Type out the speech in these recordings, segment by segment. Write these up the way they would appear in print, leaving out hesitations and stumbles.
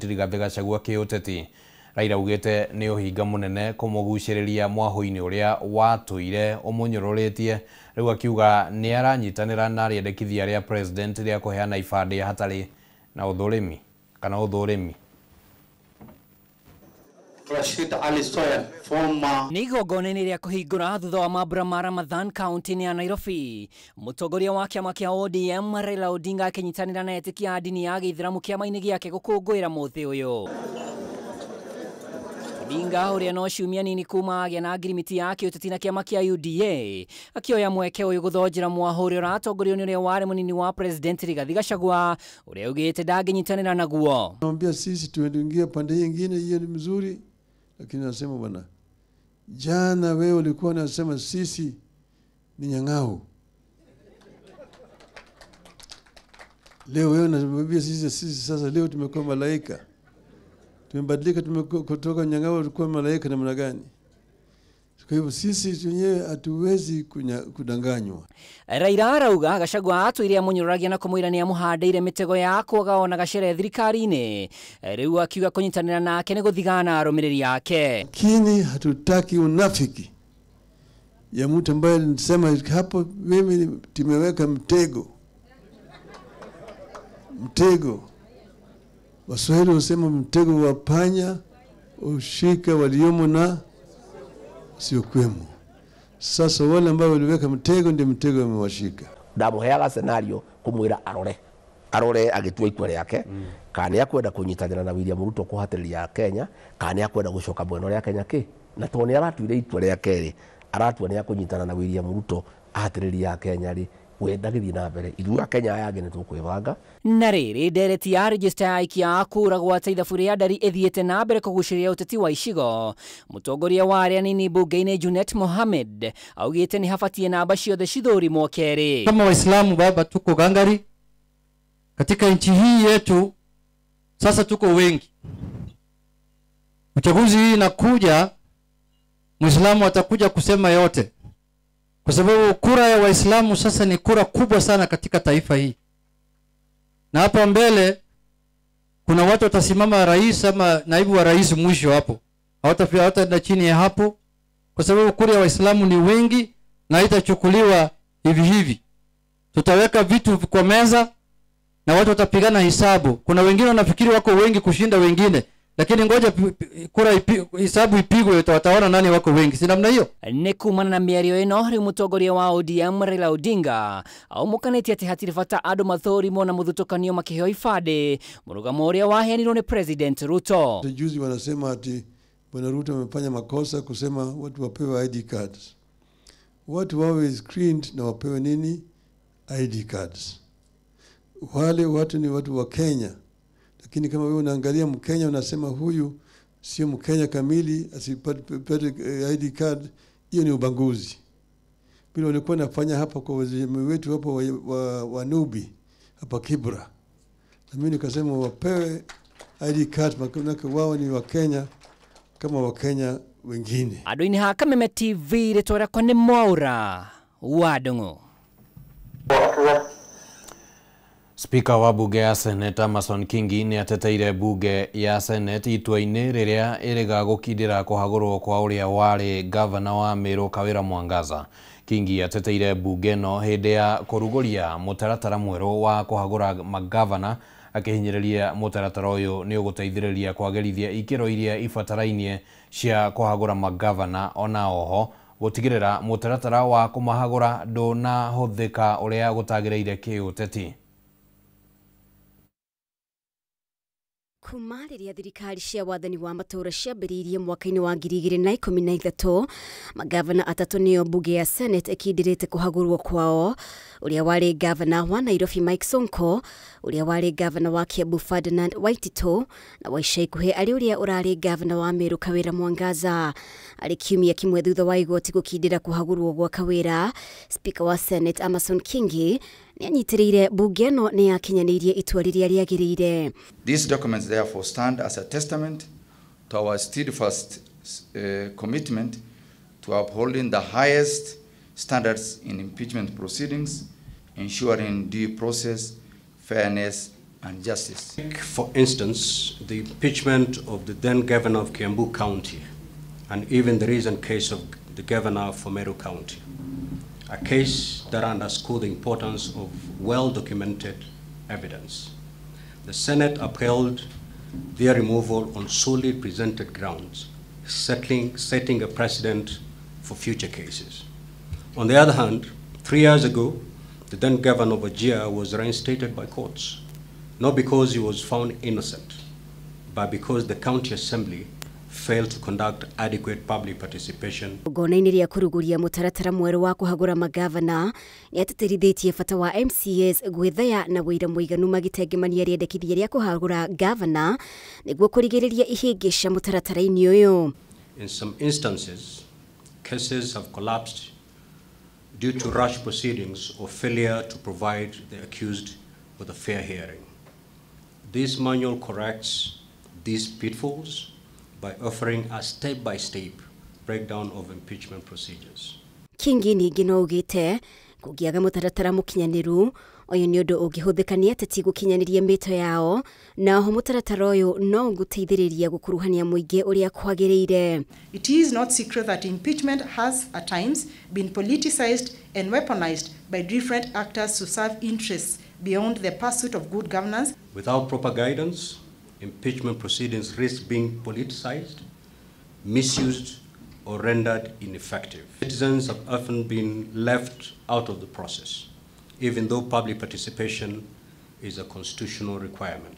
Rigathi Gachagua kĩũteti. Raila augĩte nĩ ũhinga mũnene kũmũgucĩrĩria mwahũ-inĩ ũrĩa watũire ũmũnyũrũrĩtie. Rĩu akiuga nĩ aranyitanĩra na rĩendekithia rĩa president rĩa kũheana ibandĩ hatarĩ na ũthũrĩmi kana ũthũrĩmi. Rashid Ali Soya, former Nĩ igongona-inĩ rĩa kũhingũra thutha wa mambura ma Ramadhan kaunti-inĩ ya Nairobi. Mũtongoria wa kĩama kĩa ODM Raila Odinga akĩnyitanĩra na etĩkia a ndini ya gĩithĩramu kĩama-inĩ gĩake gũkũngũĩra mũthĩ ũyũ. Odinga ũrĩa no ciumia nini kuma agĩa na ngirimiti ya kĩũteti na kĩama kĩa UDA akĩoya mweke ũyũ gũthonjera mwahũ ũrĩa ũratongorio nĩ ũrĩa warĩ mũnini wa president Rigathi Gachagua ũrĩa augĩte ndangĩnyitanĩra naguo. Naambia sisi tuingie pande nyingine, hiyo ni mzuri, lakini nasema bwana, jana wewe ulikuwa unasema sisi ni nyang'au, leo wewe unatuambia sisi sasa leo tumekuwa malaika, tumebadilika, tumekuwa kutoka nyang'au tulikuwa malaika namna gani? Kwa hivyo sisi wenyewe hatuwezi kudanganywa. Raila arauga Gachagua atwire amunyũrũragia na kũmwĩra nĩ amũhandĩire mĩtego ya kwaga ona gacere thirikari-inĩ. Rĩu akiuga kũnyitanĩra nake nĩ gũthigana arũmĩrĩri ake. Lakini hatutaki unafiki ya mtu ambaye alisema hapo mimi tumeweka mtego. Mtego. Waswahili husema mtego wa panya ushika waliomo na siokuwemo. Sasa wale ambao waliweka mtego ndio mtego umewashika. Ndamuheaga scenario kumwira arore agitua itua riake kana ni akwenda kunyitanira na William Ruto kuhatiriria Kenya kana ni akwenda gucoka mwena uria Kenya ki na to ni aratuire itua ria keri aratua ni akunyitana na William Ruto ahatiriria Kenya ri we ndagithii na mbere ithuĩ a Kenya aya angĩ nĩ tũkwĩbanga. Na rĩrĩ ndereti ya register ya aikia a kura gwata ithabu rĩa ndari ĩthiĩte na mbere kũgucĩrĩria ũteti wa icigo. Mũtongoria wa arĩa anini mbunge-inĩ Junet Mohamed augĩte nĩ habatie namba ciothe cithũrimwo kerĩ. Kama Waislamu baba, tuko gangari katika nchi hii yetu, sasa tuko wengi. Uchaguzi hii inakuja, Muislamu atakuja kusema yote, kwa sababu kura ya Waislamu sasa ni kura kubwa sana katika taifa hii. Na hapa mbele kuna watu watasimama rais ama naibu wa rais mwisho hapo, hawataenda chini ya hapo, kwa sababu kura ya Waislamu ni wengi na itachukuliwa hivi hivi. Tutaweka vitu kwa meza na watu watapigana hisabu. Kuna wengine wanafikiri wako wengi kushinda wengine, lakini ngoja kura hisabu ipigwe, wataona nani wako wengi. Si namna hiyo? Nĩ kumana na mĩario ĩno rĩu mũtongoria wa ODM Raila Odinga aumukanĩtie atĩ hatirĩ bata andũ mathũrimwo na mũthutũkanio makĩheo ibandĩ, mũrũgamo ũrĩa waheanirwo nĩ President Ruto. Juzi wanasema ati Bwana Ruto amefanya makosa kusema watu wapewe ID cards. Watu wawe screened na wapewe nini? ID cards. Wale watu ni watu wa Kenya. Lakini kama wewe unaangalia Mkenya unasema huyu sio Mkenya kamili asipate ID card, hiyo ni ubaguzi. Bila walikuwa nafanya hapa kwa wazee wetu hapo wa Nubi hapa Kibra. Na mimi nikasema wapewe ID card maana wao ni wa Kenya kama wa Kenya wengine. Andũ-inĩ ha Kameme TV rĩtwa rĩakwa nĩ Mwaura wa Ndung'u. Spika wa bunge ya Senate Amason Kingi nĩ ateteire bunge ya Senate itua-inĩ rĩrĩa ĩrĩga gũkindĩra kũhagũrwo kwa ũrĩa warĩ gavana wa Meru Kawira Mwangaza. Kingi ateteire bunge ĩno hĩndĩ ya kũrugũria mũtaratara mwerũ wa kũhagũra magavana, akĩhinyĩrĩria mũtaratara ũyũ nĩ ũgũteithĩrĩria kwagĩrithia ikĩro iria ibatarainie cia kũhagũra magavana, ona oho gũtigĩrĩra mũtaratara wa kũmahagũra ndũnahũthĩka ũrĩa gũtagĩrĩire kĩũteti. Kuma rĩrĩa thirikari cia wathani wa matũũra ciambĩrĩirie mwaka-inĩ wa 2013, magavana atatũ nĩo mbunge ya Senate ĩkindĩrĩte kũhagũrwo kwao, ũrĩa warĩ gavana wa Nairobi Mike Sonko, ũrĩa warĩ gavana wa Kiambu Ferdinand Waititu, na wa ica ikuhĩ arĩ ũrĩa ũrarĩ gavana wa Meru Kawira Mwangaza. Arĩ kiumia kĩmwe thutha wa igoti gũkindĩra kũhagũrwo gwa Kawira, Speaker wa Senate Amason Kingi nĩanyitĩrĩire mbunge ĩno nĩ yakinyanĩirie itua rĩrĩa rĩagĩrĩire. These documents therefore stand as a testament to our steadfast commitment to upholding the highest standards in impeachment proceedings, ensuring due process, fairness, and justice. For instance, the impeachment of the then governor of Kiambu County, and even the recent case of the governor for Meru County, a case that underscored the importance of well-documented evidence. The Senate upheld their removal on solely presented grounds, setting a precedent for future cases. On the other hand, 3 years ago, the then governor of Wajir was reinstated by courts, not because he was found innocent, but because the county assembly failed to conduct adequate public participation. Igongona-inĩ rĩa kũrugũria mũtaratara mwerũ wa kũhagũra magavana nĩatĩtĩrithĩtie bata wa MCAs gwĩthaya na wũira mũiganu magĩtengemania rĩendekithia rĩa kũhagũra gavana nĩguo kũrigĩrĩria ihĩngĩca mũtaratara-inĩ ũyũ. In some instances, cases have collapsed due to rush proceedings or failure to provide the accused with a fair hearing. This manual corrects these pitfalls by offering a step-by-step breakdown of impeachment procedures. Kingi ningĩ no augĩte kũngĩaga mũtaratara mũkinyanĩru ũyũ nĩ ũndũ ũngĩhũthĩka nĩ ateti gũkinyanĩria mĩto yao, na oho mũtaratara ũyũ no ũgũteithĩrĩria gũkuruhania mũingĩ ũrĩa kwagĩrĩire. It is not secret that impeachment has at times been politicized and weaponized by different actors to serve interests beyond the pursuit of good governance. Without proper guidance, impeachment proceedings risk being politicized, misused, or rendered ineffective. Citizens have often been left out of the process, even though public participation is a constitutional requirement.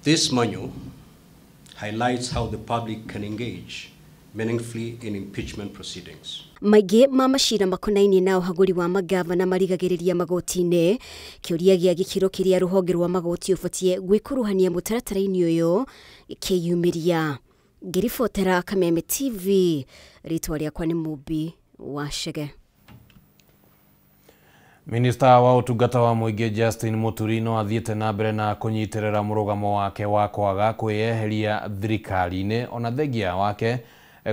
This manual highlights how the public can engage meaningfully in impeachment proceedings. Maingĩ ma macira makonainie na ũhagũri wa magavana marigagĩrĩria magoti-inĩ. Kĩũria gĩa gĩkĩro kĩrĩa rũhonge rwa magoti ũbatiĩ gwĩkuruhania mũtaratara-inĩ ũyũ gĩkĩyumĩria. Ngĩribotera Kameme TV, rĩtwa rĩakwa nĩ Mũmbi wa Chege. Minista wa ũtungata wa mũingĩ Justin Muturi no athiĩte na mbere na kũnyitĩrĩra mũrũgamo wake wa kwaga kwĩyeheria thirikari-inĩ ona thengia wake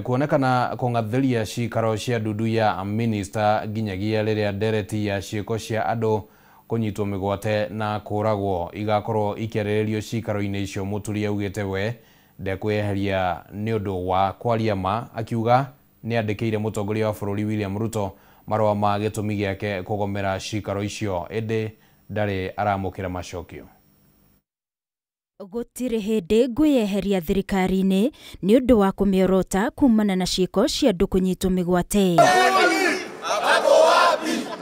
kuonekana kũng'athĩria cikaro cia ndundu ya minista nginyagia rĩrĩa ndereti ya ciĩko cia andũ kũnyitwo mĩgwate na kũragwo igakorwo ikĩarĩrĩrio cikaro-inĩ icio. Muturi augĩte we ndekweheria nĩ ũndũ wa kwaria ma, akiuga nĩ andĩkĩire mũtongoria wa bũrũri William Ruto marũa ma gĩtũmi gĩake kũgomera cikaro icio, ĩndĩ ndarĩ aramũkĩra macokio. Gũtirĩ hĩndĩ ngwĩyeheria thirikari-inĩ nĩ ũndũ wa kũmĩorota kumana na ciĩko cia andũ kũnyitwo mĩgwate.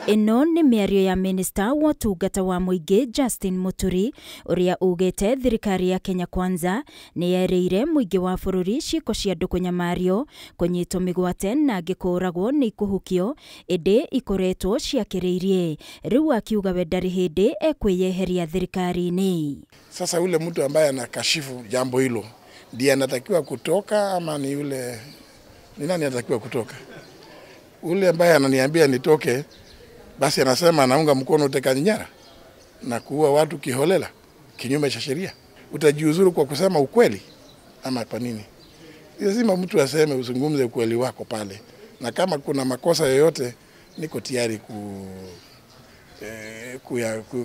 Ĩno nĩ mĩario ya minista wa ũtungata wa mũingĩ Justin Muturi ũrĩa ugĩte thirikari ya Kenya Kwanza nĩ yerĩire mũingĩ wa bũrũri ciĩko cia andũ kũnyamario, kũnyitwo mĩgwate na angĩ kũũragwo nĩ ikũhukio, ĩndĩ ikoretwo ciakĩrĩirie. Rĩu akiuga we ndarĩ hĩndĩ ekwĩyeheria thirikari-inĩ. Sasa yule mtu ambaye anakashifu jambo hilo ndiye anatakiwa kutoka ama ni yule, ni nani anatakiwa kutoka? Ule ambaye ananiambia nitoke, basi anasema anaunga mkono utekaji nyara na kuua watu kiholela kinyume cha sheria. Utajiuzuru kwa kusema ukweli ama kwa nini? Lazima mtu aseme, uzungumze ukweli wako pale, na kama kuna makosa yoyote niko tayari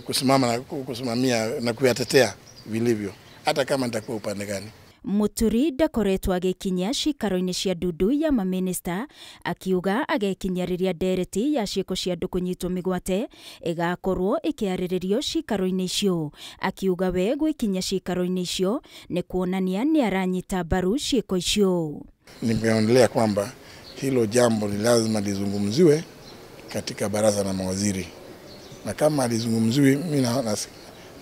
kusimama na kusimamia na kuyatetea vilivyo, hata kama nitakuwa upande gani. Muturi ndakoretwo agĩkinyia cikaro-inĩ cia ndundu ya maminista, akiuga agekinyia rĩrĩa ndereti ya ciĩko cia andũ kũnyitwo mĩgwate ĩgakorwo ĩkĩarĩrĩrio cikaro-inĩ icio. Akiuga we gwĩkinyia cikaro-inĩ icio nĩ kuonania nĩ aranyita mbaru ciĩko icio. Nimeonelea kwamba hilo jambo ni lazima lizungumziwe katika baraza la mawaziri, na kama lizungumziwi mimi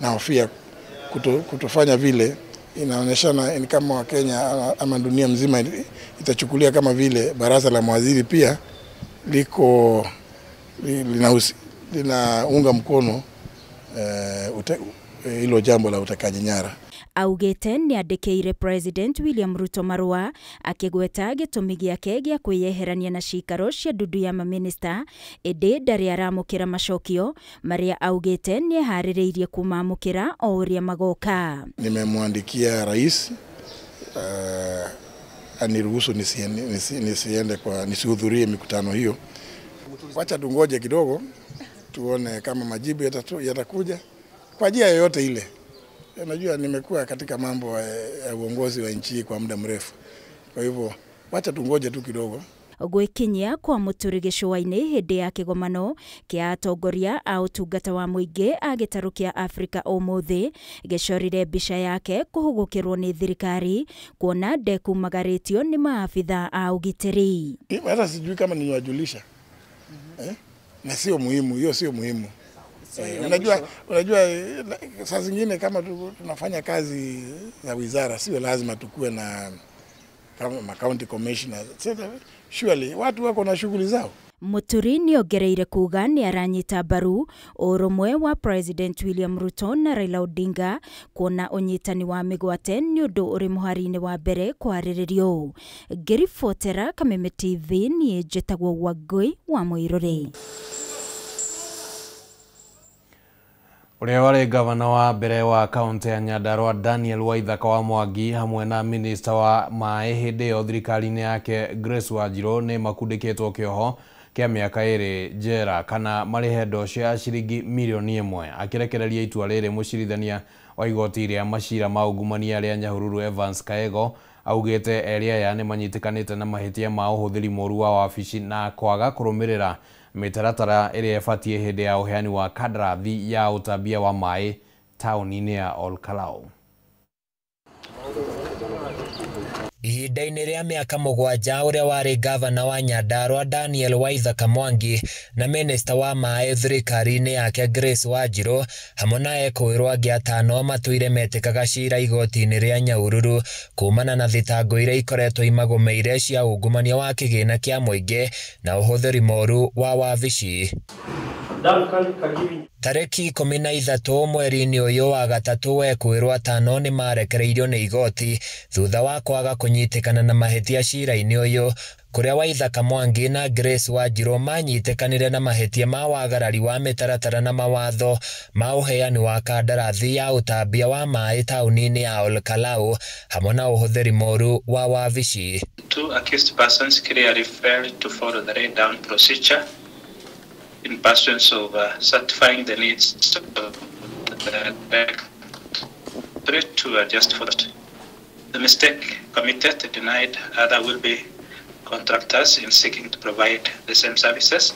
nahofia kutofanya vile inaonyeshana ni kama Wakenya ama dunia mzima itachukulia kama vile baraza la mawaziri pia liko linaunga mkono hilo jambo la utekaji nyara. Augĩte nĩandĩkĩire President William Ruto marũa akĩgweta gĩtũmi gĩake gĩa kwĩyeherania na cikaro cia ndundu ya maminista, ĩndĩ ndarĩ aramũkĩra macokio marĩa augĩte nĩeharĩrĩirie kũmamũkĩra o ũrĩa magoka. Nimemwandikia rais aniruhusu nisiende kwa nisihudhurie mikutano hiyo. Wacha tungoje kidogo tuone kama majibu yatakuja. Kwa njia yoyote ile. Unajua nimekuwa katika mambo ya uongozi wa nchi kwa muda mrefu. Kwa hivyo wacha tungoje tu kidogo. Gwĩkinyia kwa Mũturi gĩcũa-inĩ hĩndĩ ya kĩgomano kĩa atongoria a ũtungata wa mũingĩ a gĩtarũ kĩa Afrika ũmũthĩ gĩcorire mbica yake kũhũgũkĩrwo nĩ thirikari kuona ndekumagarĩtio nĩ maabitha a ũgitĩri. Hata sijui kama niwajulisha. Na sio muhimu, hiyo sio muhimu. Unajua saa zingine kama tunafanya kazi za wizara sio lazima tukue na kama county commissioner. Surely watu wako na shughuli zao. Mũturi nĩongereire kuga nĩ aranyita mbaru ũrũmwe wa President William Ruto na Raila Odinga kuona ũnyitani wa mĩgwate nĩ ũndũ ũrĩ mũhari-inĩ wa mbere kwarĩrĩrio. Ngĩribotera Kameme TV niĩ njĩtagwo Wangũi wa Mũirũrĩ. Ũrĩa warĩ gavana wa mbere wa kaunti ya Nyandarua Daniel Waithaka wa Mwangi hamwe na minista wa maĩ hĩndĩ ĩyo thirikari-inĩ yake Grace Wanjiru nĩ makundĩkĩtwo kĩoho kĩa mĩaka 2 njera kana marĩhe ndoco ya ciringi mirioni 1. Akĩrekereria itua rĩrĩ mũcirithania wa igoti rĩa macira ma ungumania rĩa Nyahururu Evans Kaego augĩte erĩ aya nĩ manyitĩkanĩte na mahĩtia ma ũhũthĩri mũru wa wabici na kwaga kũrũmĩrĩra mĩtaratara ĩrĩa ĩbatiĩ hĩndĩ ya ũheani wa kandarathi ya ũtambia wa maĩ taũni-inĩ ya Olkalau. Ihinda-inĩ rĩa mĩaka 7 ũrĩa warĩ gavana wa Nyandarua Daniel Waithaka Mwangi na minista wa maĩ thirikari-inĩ yake Grace Wanjiru hamwe na ekũĩrwo angĩ 5 matũire metĩkaga cira igoti-inĩ rĩa Nyahururu kumana na thitango iria ikoretwo imagũmĩire cia ungumania wa kĩgĩna kĩa mũingĩ na ũhũthĩri mũru wa wabici. Tarĩki 13 mweri-inĩ ũyũ wa gatatũ wekũĩrwo 5 nĩ marekereirio nĩ igoti thutha wa kwaga kũnyitĩkana na mahĩtia cira-inĩ ũyũ kũrĩa Waithaka Mwangi na Grace Wanjiru manyitĩkanire na mahĩtia ma wagarari wa mĩtaratara na mawatho ma ũheani wa kandarathi ya ũtambia wa maĩ taũni-inĩ ya Olkalau hamwe na ũhũthĩri mũru wa wabici. Two accused persons clearly failed to follow the laid down procedure in pursuance of certifying the needs of the directorate to adjust for that. The mistake committed denied other will-be contractors in seeking to provide the same services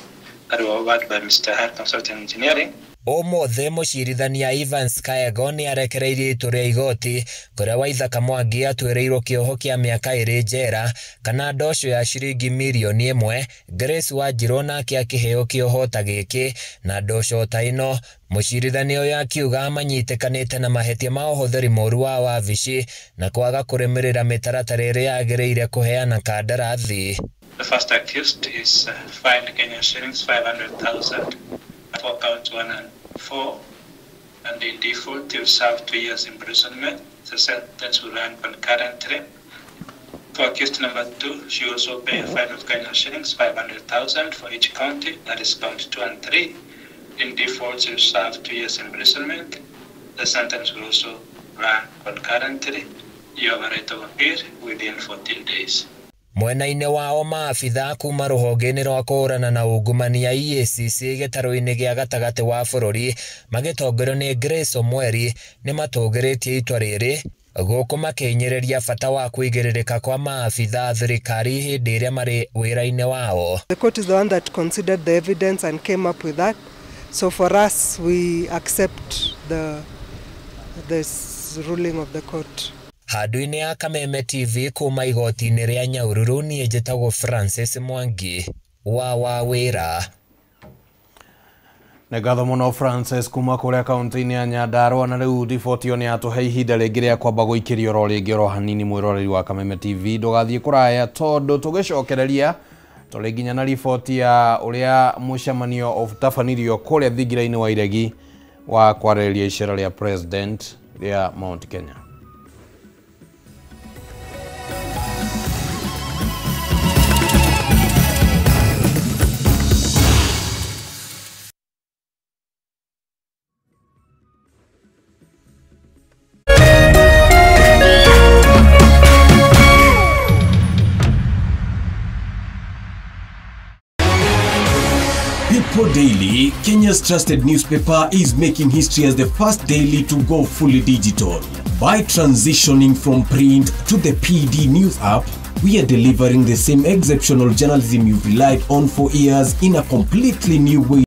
that were offered by Mr. Hart Consulting Engineering. Ũmũthĩ mũcirithania Evans Kaego nĩ arekereirie itua rĩa igoti kũrĩa Waithaka Mwangi atuĩrĩirwo kĩoho kĩa mĩaka 2 njera kana ndoco ya ciringi mirioni 1. Grace Wanjiru nake akĩheo kĩoho ta gĩkĩ na ndoco ta ĩno. Mũcirithania ũyũ akiuga manyitĩkanĩte na mahĩtia ma ũhũthĩri mũru wa wabici na kwaga kũrũmĩrĩra mĩtaratara ĩrĩa yagĩrĩire kũheana kandarathi. The first accused is fined Kenya shillings 500,000 for count 1 and 4, and in default he will serve 2 years imprisonment. The sentence will run concurrently. For accused number 2, she also pay a fine of Kenya shillings 500,000 for each county, that is count 2 and 3. In default, she will serve 2 years imprisonment. The sentence will also run concurrently. You have a right of appeal within 14 days. Mwena-inĩ wao maabitha kuma rũhonge-inĩ rwa kũhũrana na ungumania EACC gĩtarũ-inĩ gĩa gatagatĩ wa bũrũri magĩtongorio nĩ Grace Omweri nĩ matũgĩrĩtie itua rĩrĩ gũkũ makĩhinyĩrĩria bata wa kũigĩrĩrĩka kwa maabitha thirikari hĩndĩ ĩrĩa marĩ wĩra-inĩ wao. The court is the one that considered the evidence and came up with that. So for us, we accept this ruling of the court. Handũ-inĩ ya Kameme TV kuma igoti-inĩ rĩa Nyahururu niĩ njĩtagwo Francis Mwangi wa Wawĩra. Nĩ ngatho mũno Francis kuma kũrĩa kaunti-inĩ ya Nyandarua. Na rĩu riboti ĩyo nĩ yatũhe ihinda rĩngĩ rĩa kwamba gũikĩrio oro rĩngĩ oro hanini. Mwĩroreri wa Kameme TV ndũgathiĩ kũraya tondũ tũgĩcokereria tũrĩ nginya na riboti ya ũrĩa mũcemanio ũtabanirio kũrĩa thingira-inĩ wa Iregi wa kwarĩrĩria icera rĩa President rĩa Mount Kenya. People Daily, Kenya's trusted newspaper, is making history as the first daily to go fully digital. By transitioning from print to the PD News app, we are delivering the same exceptional journalism you've relied on for years in a completely new way.